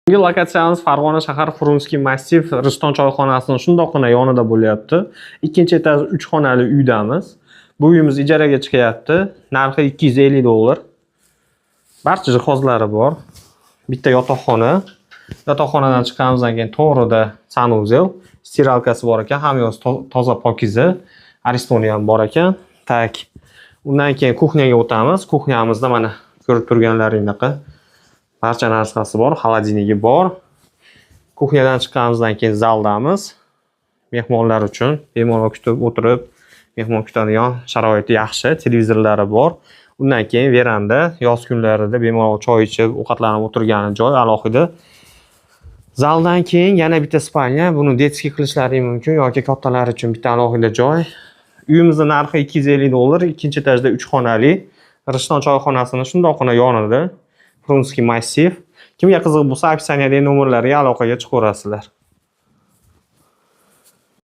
Bugungi lokatsiyamiz Farg'ona shahar, Frunskiy massiv, Rishton choyxonasini shundoqqina yonida bo'lyapti. Ikkinchi etaj, 3 xonali uydamiz. Bu uyimiz ijaraga chiqyapti. Narxi 250 dollar. Barcha jihozlari bor. Bitta yotoqxona. Yotoqxonadan chiqqanimizdan keyin to'g'rida санузел, стиралка si bor ekan, hamma yoq toza, pokiza. Aristoni ham bor ekan. Так. Undan keyin кухня ga o'tamiz. Кухня mizda, mana, ko'rib turganlaringdaqa barcha narsasi bor, холодильник i bor. Кухня dan chiqqanimizdan keyin zaldamiz. Mehmonlar uchun bemalol kutib o'tirib, mehmon kutadigan sharoiti yaxshi, televizorlari bor. Undan keyin veranda, yoz kunlarida bemalol choy ichib, ovqatlanib o'tirgani joy alohida. Zaldan keyin yana bitta спальня. Buni детский qilishlari mumkin yoki kattalar uchun bitta alohida joy. Uyimizni narxi 250 dollar, ikkinchi etajda 3 xonali. Rishton choyxonasini shundoqqina yonida. Frunskiy massiv. Kimga qiziq bo'lsa, описание dagi nomerlarga aloqaga chiqaverasizlar.